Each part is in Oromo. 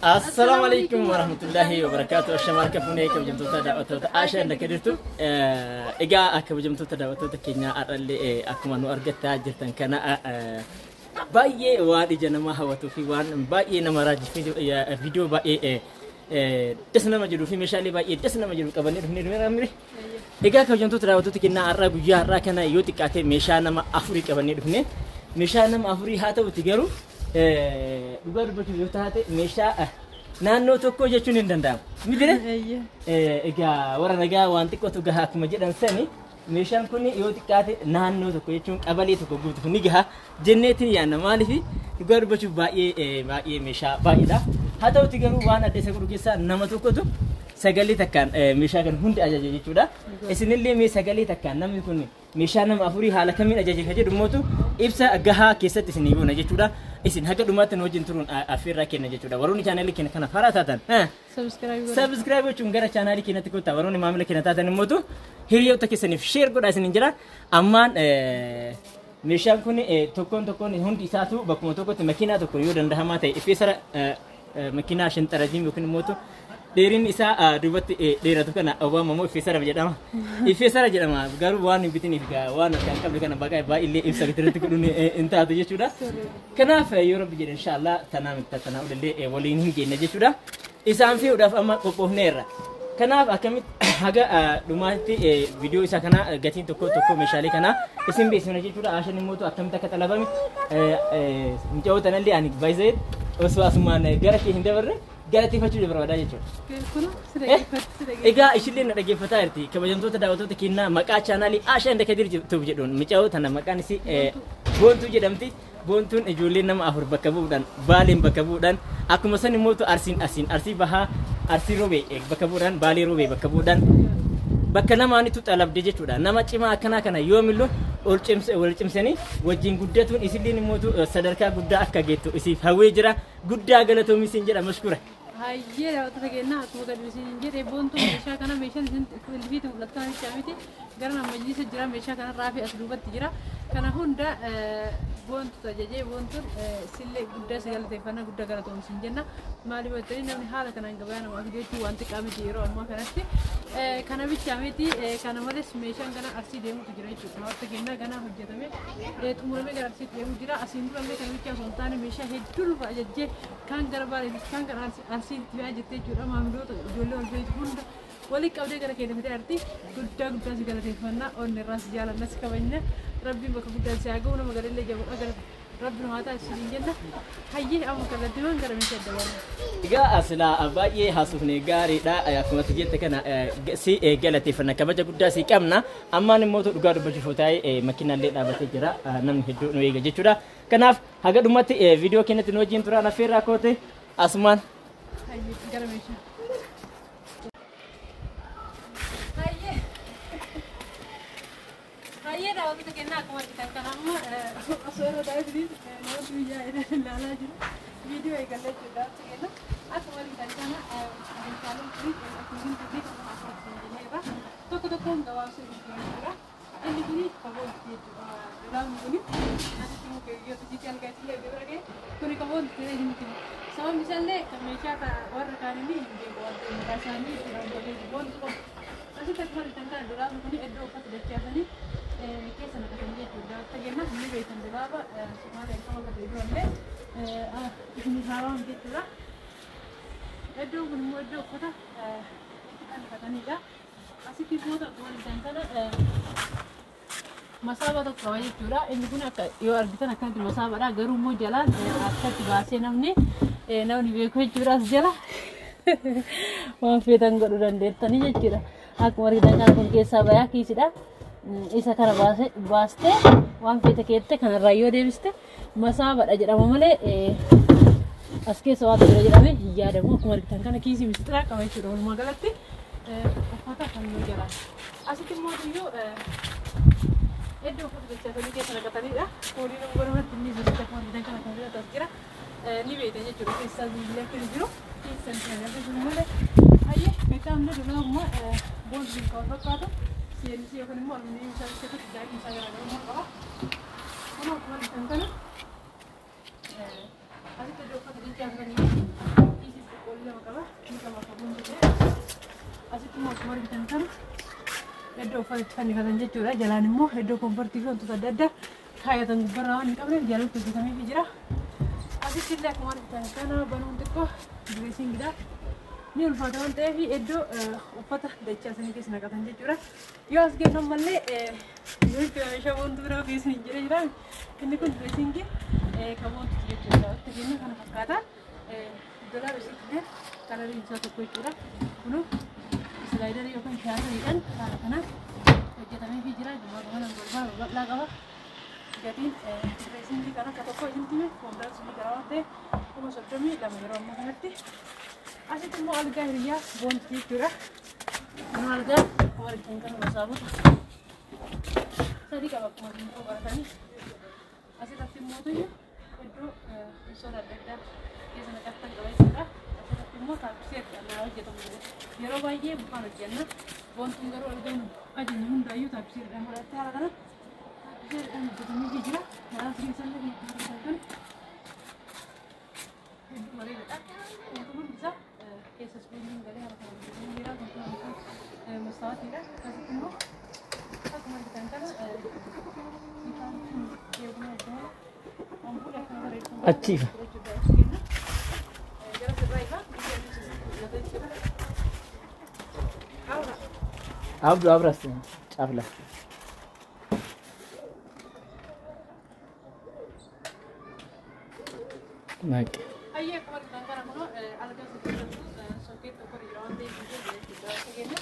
Assalaamu alaikum warahmatullahi wabarakatuh. Ashamaa harka fuunee kabajamtoota daawwattoota Aashaa inda jirtu. Egaa kabajamtoota daawwattoota keenyaa, har'allee akkuma nu argattaa jirtan kana baay'ee waan ija namaa hawwatuu fi waan baay'ee nama raajifii, viidiyoo baay'ee das nama jedhuu fi meeshaalee baay'ee das nama jedhu qabannee dhufnee dhufnee. Egaa kabajamtoota daawwattoota keenyaa, har'aa guyyaa har'aa kana yoo xiqqaate meeshaa nama afurii qabannee dhufne. Meeshaa nama afurii haa ta'uti, garuu dhugaa dubbachuuf yoo taate meeshaa naannoo tokko jechuun hin danda'amu. Miti? Egaa warra nagaa waan xiqqootu gahaa akkuma jedhan sani, meeshaan kun yoo xiqqaate naannoo tokko jechuun qabalee tokko guutuuf ni gaha jenneetiin yaadna. Maaliif, dhugaa dubbachuuf baay'ee baay'ee meeshaa baay'eedha. Haa ta'uti garuu waan adda isa godhu keessaa nama tokkotu sagalee takkaan meeshaa kana hundi ajaje jechuudha. Isinillee mee sagalee takkaan namni kun meeshaa nama afurii haala kamiin ajaje ka jedhu mootu ibsa gahaa keessatti isinii goona jechuudha. Isin haga dhumaatti nu wajjin turuun affeerraa kenna jechuudha. Warroonni chaanaalii keenya kanaaf haaraa taatan subscribe gochuun gara chaanaalii keenyatti kottaa. Warroonni maamila keenya taatan immootu hiriyoota keessaniif share godhaa isiniin jira. Ammaan meeshaan kun tokkoon tokkoon hundi isaatu bakkuma tokkotti makiinaa tokko yoo dandahamaa ta'e effeessara makiinaa shanxarajiin yookiin immootu dheerinni isaa duubatti dheeratu kana Obaama immoo effeessara jedhama. Effeessara jedhama, garuu waan hin bitiniif waan harkaan qabdu kana baay'ee baay'illee ibsa irratti godhuun hin taatu jechuudha. Kanaaf yoo Rabbi jedhe inshaallah tanaa miti tanaa olillee waliin hin geenye jechuudha. Isaan fe'uudhaaf amma qophoofneerra. Kanaaf akkamitti haga dhumaatti viidiyoo isaa kana gatiin tokko tokko meeshaalee kana isin beeksifna jechuudha. Ashaan immoo akkamitti akka xalabame mucayyoo tanallee ani baay'ee osoo asumaan gara kee hin dabarre galateeffachuu barbaadaa jechuudha. Egaa ishillee na dhaggeeffataa jirti. Kabajamtoota daawwattoota keenyaa, maqaa chaanaalii Aashaa Inda Kadir Tube jedhuun mucayyoo tana maqaan isii Boontuu jedhamti. Boontuun ijoollee nama afur bakka bu'uudhaan, Baaleen bakka bu'uudhaan, akkuma san immoo Arsiin asiin Arsii Bahaa, Arsii Roobee bakka bu'uudhaan, Baalee Roobee bakka bu'uudhaan bakka lamaanitu xalabde jechuudha. Nama cimaa akkanaa kana yoomilluu ol cimse wal cimsanii wajjin guddatuun isilleen immoo sadarkaa guddaa akka geettu isiif hawwee jira. Guddaa galatoomi siin jedha, mashkura. Hayyee daawwattoota keenyaa, akkuma gadi isin jedhe Boontuun meeshaa kana, meeshaan isin ilfiitti mul'atu kana jechaa miti, gara majlisa jira, meeshaa kana raafii as duubatti jira. Kana hunda Boontutu ajajee. Boontuun sillee guddaa si galateeffannaa, guddaa galatoomsi siin jenna. Maaliif jettanii, namni haala kanaan gabayaa namaa fidee jechuun waan xiqqaa miti yeroo ammaa kanatti. Kana bichaa miti, kana malees meeshaan gana Arsii deemutu jira jechuudha. Daawwattoota keenyaa, gana hojjetamee xumuramee gara Arsiitti deemu jira. Asiin durallee kana bichaa osoo hin taane meeshaa hedduu nuuf ajajjee, kaan gara Baaleetis, kaan gara Arsiitti fe'aa jirti jechuudha. Maamiloota ijoollee ol feetu hunda waliin qabdee gara keenya fidee arti. Guddaa guddaa si galateeffannaa, onni irraa si jaalanna, si kabajna. Rabbiin bakka guddaan si haa ga'u, nama garillee jabuudha gara Rabbi nu haa taasisu siin jenna. Hayyee, amma kallattiiwwan gara meeshaa dabarra. Egaa silaa baay'ee haasofne gaariidha. Akkuma ati jette kana si galateeffanna, kabaja guddaa si qabna. Ammaan immoo dhugaa dubbachuuf taa'ee makiinaallee dhaabatee jira. Namni hedduu nu eega jechuudha. Kanaaf haga dhumatti viidiyoo keenyatti nu wajjin turaan affeerraa koote asumaan. Hayyee, gara meeshaa. Hayyee. Hayyee daawwattoota keenyaa, akkuma argitan kana amma osoo irra taa'ee firiin namoota biyyaa ilaalaa jiru. Viidiyoo eegallee jechuudha daawwattoota keenya. Akkuma argitan kana meeshaaleen kun akkuma isin beekamu afur jenneerra. Tokko tokkoon gabaabsee jechuudha. Inni kuni kaboolti jechuudha. Dolaabni kuni asitti muka biyyoota sitti algaa illee bira ga'e kuni kaboolti ta'ee hin jiru. Sababni isaallee kan meeshaa warra kaanii hin beeku waan ta'eef maqaa isaanii jechuudha. Boontu qabu. Asitti akkuma argitan kana dolaabni kuni iddoo uffata dachaasanii keessa naqatanii jechuudha. Daawwattoota keenya, ni beektan, dolaaba Somaaliyaa akkam akka ta'e durallee isin haaraa jechuudha. Iddoon kun immoo iddoo uffata itti naqatanidha. Asitti immoo akkuma argitan kana masaaba tokko qaba jechuudha. Inni kun akka yoo argitan akkanatti masaabaadha. Garuu immoo jalaan akkatti baasee namni beeku jechuudha, as jala waan feetan godhuu dandeettanii jechuudha. Akkuma argitan kana kun keessaa bayaa kiisidha. Isa kana baastee waan feete keette kanarraa yoo deebiste masaabadha jedhama malee as keessa waatu jira jedhamee hin yaadamu. Akkuma argitan kana kiisii mistiraa qaba jechuudha. Walumaa galatti uffata fannoo jalaan. Asitti immoo iyyuu iddoo uffata dachaasanii keessa naqatanidha. Fooliin godhamatti inni jiru akkuma argitan kana kan biratu as jira. Ni beektan jechuudha, keessaa sibiilli akka inni jiru keessan kan agarsiisu malee. Hayyee, meeshaan hundi dolaabuma boondiin kan wal fakkaatu CNC yookaan immoo aluminiyeemii isaa keessatti daa'imni isaa garaagarummaa qaba. Kun akkuma argitan kana asitti iddoo uffata dachaasanii kiisii Qolli lama qaba. Inni qaba akka boontu. Asitti immoo akkuma argitan kana iddoo uffata itti fannifatan jechuudha. Jalaan immoo iddoo komfortii fi wantoota adda addaa kaayatan gubbarraa waan hin qabneef jalatti hojjetameefii jira. Asitti illee akkuma argitan kana banuun xiqqoo direesingidha. Ni ulfaata waan ta'eef iddoo uffata dachaasanii keessa naqatan jechuudha. Yoo as geessan mallee meeshaa boontuu biraa keessa hin jira jira. Inni kun direesingii kan boontuuti jechuudha. Wanta keenya kana fakkaata. Dolaara isitti illee kalariin isaa tokko jechuudha. Kunuu islaayidarii yookaan shaarariidhaan haala kanaan hojjetameefii jira. Gamaa gamanaan golbaa babal'aa qaba. Gatiin direesingii kan akka tokko isinitti hime foondaan sunii gara waan ta'eef 32,000 yeroo ammaa kanatti. Asitti immoo algaa hiriyaa boonti jechuudha. Kun algaa akkuma argitan kana masaabota sadii qaba akkuma isin biroo baratanii. Asirratti immoo iddoo ibsoota adda addaa keessa naqattan qaba jechuudha. Asirratti immoo taappisiidhaan hojjetamu jira. Yeroo baay'ee mukaan hojjenna. Boontuun garuu algaa nu ajajnu hundaayyuu taappisiidhaan godhattee haala kana taappisiidhaan hojjetamee jira. Karaa keessallee kan akkuma argitan kana hedduu bareedaadha. Wantoonni isaa keessa ispoonjiin galee haala kanaan hojjetamee jira. Wantoonni isaa mastaawatiidha. Akkasitti immoo akkuma argitan kana ifaan eegummaa iddoo ampuulii akkana bareedu Achi ifa. Gara sirraa ifa biyya mul'ata jechuudha. Awra. Abdu abras ጫፍ ላይ በቃ Ayyee akkuma argitan kana kunoo algaa sirrii sookee tokko jira waan ta'eef hin jiru jechuudha. Akka kenna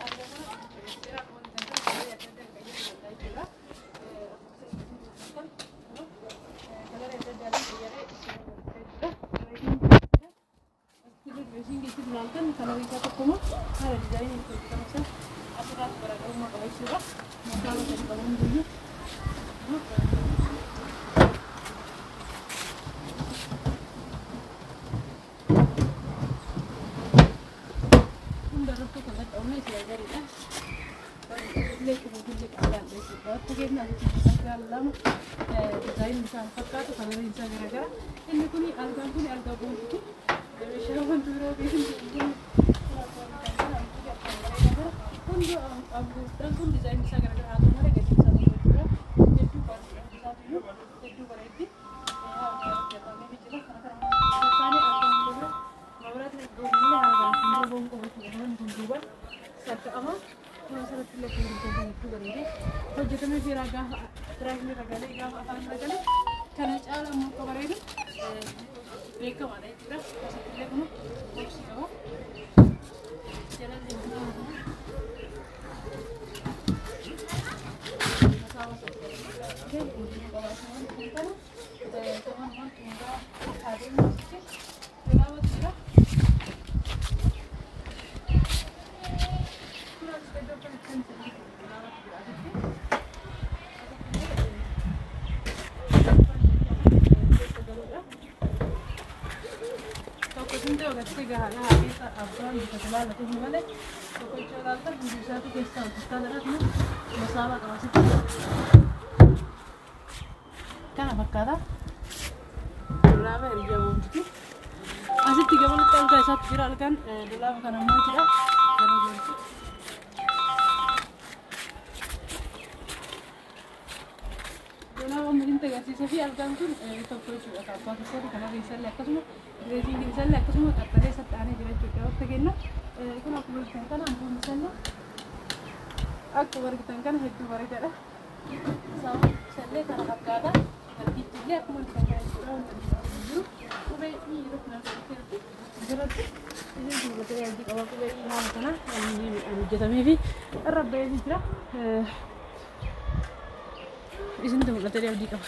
algaa kana jira akkuma argitan kana kalaree adda addaa qayyaruu danda'a jechuudha. Kalaree adda addaatiin qayyaree jechuudha. Dressing itti ilaaltan kalarii isaa tokkuma haala diizaayinii itti hojjetame isaa asirraatti garaagarummaa qaba jechuudha. Masaaba sadi qaba hundiyyuu. Hunda irrattuu kan qaqqabne islaayidariidha. Illee cufuuf qalaan jechuudha. Wanta keenya asitti algaa lama diizaayiniin isaa fakkaatu kalariin isaa garaagara. Inni kun algaan kun algaa boontuuti. Meeshaa wanti biroo keessatti hin jiru. Hundi algaan kun diizaayiniin isaa garaagara haa ta'u malee gatiin isaa tokko jechuudha. Hedduu bareeda isaatu iyyuu hedduu bareeddi. Hojjetamee jira. Kana kana isaanii algaan bira mabraatni goonee haala kanaan boon qabu jechuudha. Kun duuban sadda'ama. Kun asirratti illee kan argitan hedduu bareedee hojjetamee jira gaafa firaashni ragalee gaafa afaan ragalee kana caala immoo akka bareedu beekamaadha jechuudha. Asitti illee kun boksii qaba. Jalalli immoo masaaba sadii qaba. Kun kana kaman xumuraa adeemu asitti dolaabatu jira. Kun asitti iddoo kanatti kan dolaabatu jira asitti. Tokko simte ogattee gahaadha haa keessa abbaan bifa ilaallatu hin malee tokko ichoo ilaaltan hundi isaatu keessaa hojjechaa jira kun masaaba qaba asitti. Kana fakkaata. Dolaaba hiriyaa boontuti. Asitti gamanatti algaa isaatu jira algaan dolaaba kana immoo jira. Gara boontu. Dolaaba amma isinitti agarsiisa fi algaan kun tokko jechuudha. Abbaa keessatti kalarri isaallee akkasuma direesiingiin isaallee akkasuma qaxxalee isatti aanee jira jechuudha. Wanta kenna kun akkuma argitan kana ampuulli isaallee akkuma argitan kana hedduu bareedaadha. Isaallee kana fakkaata. Algichi illee akkuma argitan kana jechuudha. Wanta jiru qubee yeroo kana asirratti isin mul'atee abdii qaba qubee haala kana aluminiyeemiidhaan hojjetamee fi irra ba'ee jira. Isinitti mul'atee abdii qaba.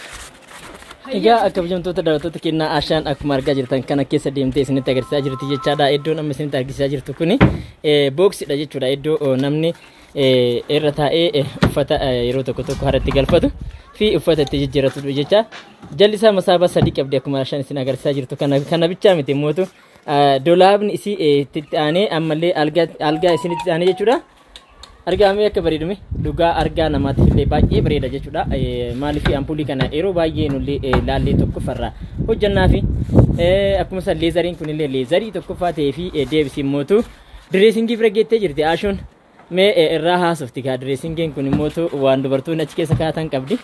Egaa akka kabajamtoota daawwattoota kennaa Ashaan akkuma argaa jirtan kana keessa deemtee isinitti agarsiisaa jirti jechaadha. Iddoon amma isinitti agarsiisaa jirtu kuni booksiidha jechuudha. Iddoo namni irra taa'ee uffata yeroo tokko tokko haratti galfatu fi uffata itti jijjiirratudha jecha. Jalli isaa masaabaa sadii qabdi akkuma Ashaan isin agarsiisaa jirtu kana kana bichaa miti mootu dolaabni isii itti aanee ammallee algaa isinitti aanee jechuudha. Argamee akka bareedume dhugaa argaa namaatiif illee baay'ee bareeda jechuudha. Maaliif ampuulii kana yeroo baay'ee nullee laallee tokkoffarraa hojjannaa fi akkuma san leezariin kunillee leezarii tokkoffaa ta'ee fi deebisii mootu direesingii bira geettee jirti Ashuun. Mee irraa haasofti kaa direesingiin kun immootu waan dubartoonni achi keessa kaa'atan qabdi.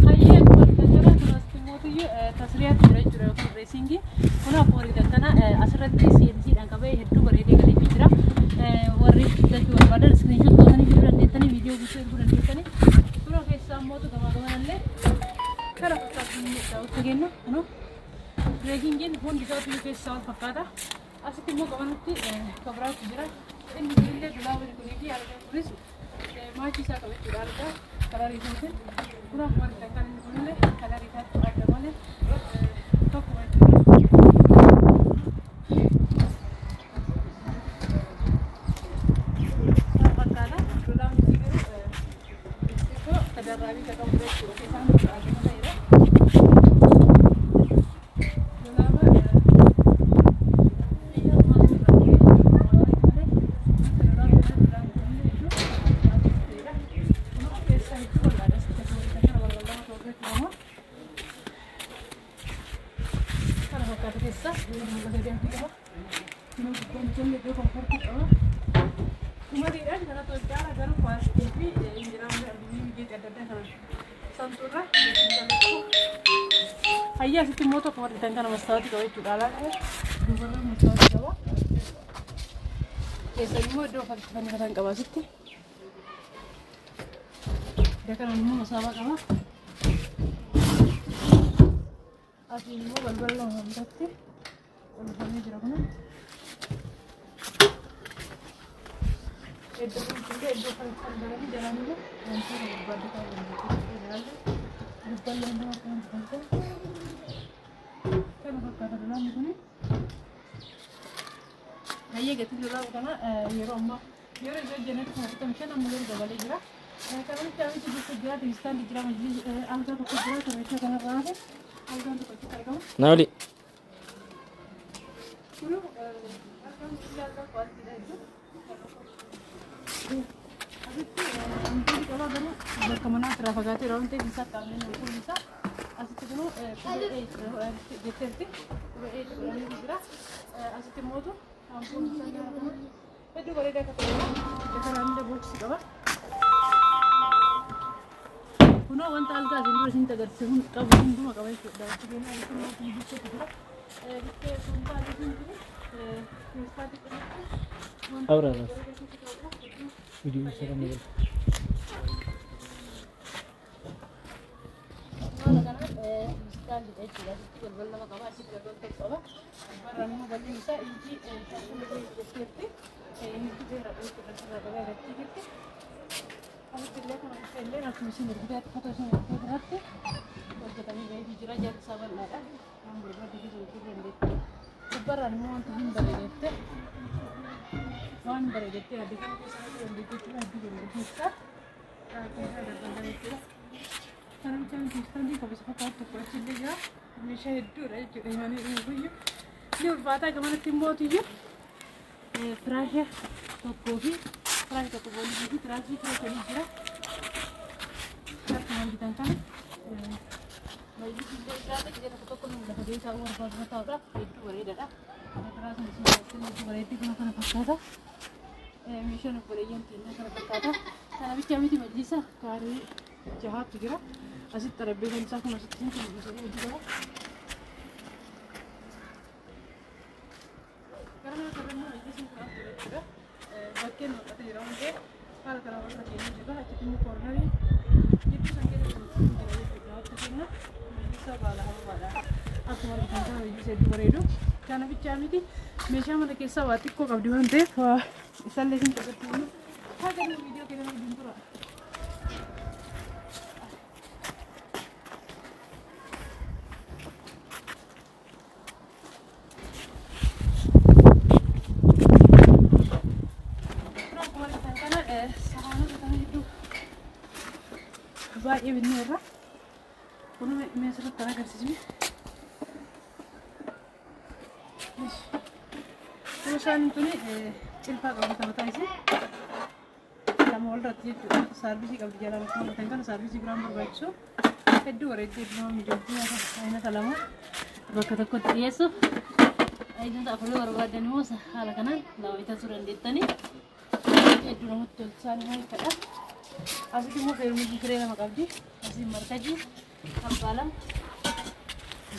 Hayyee akkuma argitan kana kunuunsi mootiyyuu tasriyaatti jira jechuudha yookaan direesingii. Kun akkuma argitan kana asirratti CNC-dhaan qabee hedduu bareedee galeefii jira. Warri bitachuu barbaadan iskiriinshoot gootanii fiduu dandeettanii viidiyoo guutuu erguu dandeettanii. Suuraa keessaa mootu gamaa gamanallee kara fakkaatu daawwachuu kennu kunoo direesingiin hundi isaatu keessaa wal fakkaata. Asitti immoo qabanutti kabiraatu jira. Inni kunillee dulaabni kunii fi algaan kunis maachii isaa qaba jechuudha algaa kalarii isaatiin. Kun akkuma argitan kan inni kunillee kalarii isaatti adda malee tokkuma jechuudha. Kana fakkaata. Dulaabni isii garuu xiqqoo tadarraabii kan qabudha jechuudha. Keessaan adda ta'edha. Dulaaba Hayyaa asitti immoo tokko warri kana mastaawwatii qaba jechuudha. Alaa dubarra mastaawwatii qaba. Keessan immoo iddoo fannifatan qaba asitti. Iddoo kanaan immoo masaabaa qaba. Asiin immoo balbala lama biratti qulfamee jira kun. Iddoo kun illee iddoo fannifatan jalaan illee wantoota barbaadde ta'uu danda'u. Gubbaan lama kan fakkaatan. Kana fakkaata dulaabni kuni. Hayyee gatiin dulaaba kana yeroo ammaa yeroo ijoo jennetti 45,000 amma garuu dabalee jira. Kanamitti amitti bakka jira tiristaanti jira majlis algaa tokko jira kan meeshaa kanarraa hafe algaan tokko achitti argama. Naawli. Kun algaan kun algaa kwaaliitiidha jechuudha. Asitti wantoonni qaba garuu bakka manaa irraa fagaatee yeroo ta'e isaa qaamni qulqullu isaa asitti kunuu qubee jetteerti qubee godhanii jira. Asitti mootu ampuun isaa kana hedduu bareedaa akka ta'edha. Kanaan illee booksii qaba. Kunoo wanta algaa isin dura isinitti agarsiisu qabu hunduma qaba jechuudha. Achi keenyaa asitti mootu bukkeetu jira. Bukkee sun baay'ee sun jiru. Keessaatti qinatti Awraa laas. Viidiyoo isaa kan Haala kanaan istaandii jechuudha. Asitti balbala lama qaba, asitti balbala tokko qaba. Gubbaarraan immoo bal'inni isaa inchii 50 jetteerti. Inchi dheeraadha jechuudha. Asirraa qabee agarsiifti. Asitti illee kana bukkee illee akkuma isin argitan foto isin argitan irratti hojjetamee baheetu jira. Jalli isaa bal'aadha. Waan barbaadde keessa gochuu dandeetti. Gubbaarraan immoo wanta hin bareedette waan bareedette adda kana keessa gochuu dandeetti jechuudha. Hedduu bareeda keessaa. Keessaa darban jechuudha. Kanamichaan istaandii kophee fakkaatu tokko achi illee jira. Meeshaa hedduudha jechuudha. Himanii dhufu Ni ulfaataa gamanatti immoo iyyuu firaasha tokkoo fi firaasha tokko boollii fi firaashii fira jira. Akkuma argitan kana majlisni illee jiraata. Ija tokko tokko nu lafa keessaa barbaadu ta'uudhaaf hedduu bareedaadha. Firaasni isin hedduu bareeddii kana kana fakkaata. Meeshaan obboleeyyan keenya kana fakkaata. Kana bichaa miti majlisa gaarii jahaatu jira. Asitti xarapheezaan isaa kun asitti hin mul'atu hojii qaba. Gara mana kana immoo majlisni kun as jira jechuudha. Bakkeen mul'ata jira waan ta'eef haala kana warra keenya jira. Achitti immoo koornarii jidduu san keessa jira jechuudha. Akka kenna majlisa baala habaadha. Akkuma argitan kana majlisa hedduu bareedu. Kana bichaa miti meeshaa mana keessaa waa xiqqoo qabdi waan ta'eef isallee isin agarsiifnu. Haa garuu viidiyoo keenya wajjin tura. Akkuma argitan kana sahaanota kana hedduu baay'ee binnee irra. Kun mee asirratti kan agarsiisne. Meeshaan tuni cilfaa qabu mataa isii. Lama Walirratti jechuudha. Saarbisii qabdi jalaan akkuma argitan kana saarbisii biraan barbaachisu. Hedduu bareeddee hedduu nama mijoomti nyaata aynata lama bakka tokkotti dhiyeessuuf. Aynata afurii barbaadan immoo haala kanaan lama bitachuu dandeettanii. Hedduu namatti tolti isaanii maal fedha. Asitti immoo feermuuzii firee lama qabdi. Asiin markajii abbaa lama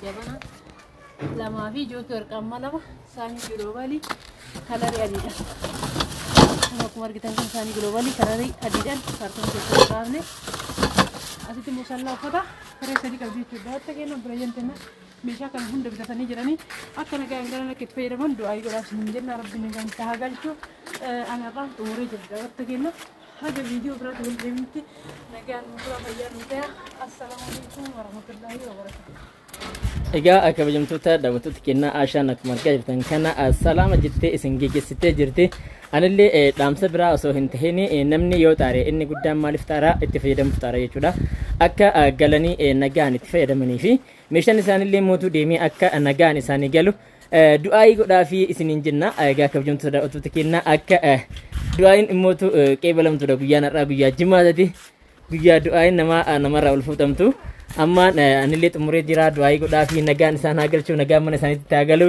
jabana lamaa fi jookii warqaammaa lama saanii giloobalii kalarii adiidha. Akkuma argitan kun saanii giloobalii kalarii adiidhaan kaartoon keessatti kaafne. Asitti immoo sallaa uffata firee sadii qabdi jechuudha. Daawwatta keenya bira jentenna meeshaa kana hunda bitatanii jiranii akka nagaan galan akka itti fayyadaman du'aa godhaaf isin jenna rabbi nagaan itti haa galchu. Ani har'aan xumuree jira daawwatta keenya. Haga viidiyoo biraatti wal deemnutti nagaan nu tura fayyaa nu ta'aa. Assalaamu alaikum warahmatullaahi wabarakaatuh. Egaa kabajamtoota daawwattoota kennaa Ashaan akkuma argaa jirtan kana salaama jettee isin geggeessitee jirti. Anillee dhaamsa biraa osoo hin tahin namni yoo xaare inni guddaan maaliif xaaraa itti fayyadamuuf xaara jechuudha. Akka galanii nagaan itti fayyadamanii fi meeshaan isaanillee mootuu deemee akka nagaan isaanii galu du'aayii godhaa fi isiniin jenna. Egaa kabajamtoota daawwattoota kennaa akka du'aayiin immootu qeebalamtudha guyyaan har'aa guyyaa jimaatati. Guyyaa du'aayiin namaa namarraa ol fuutamtu. Ammaan anillee xumuree jira du'aayii godhaa fi nagaan isaan haa galchu nagaan mana isaaniitti haa galu.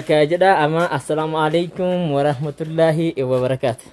Ka jedha amma assalaamu alaikum warahmatullaahi wabarakaatu.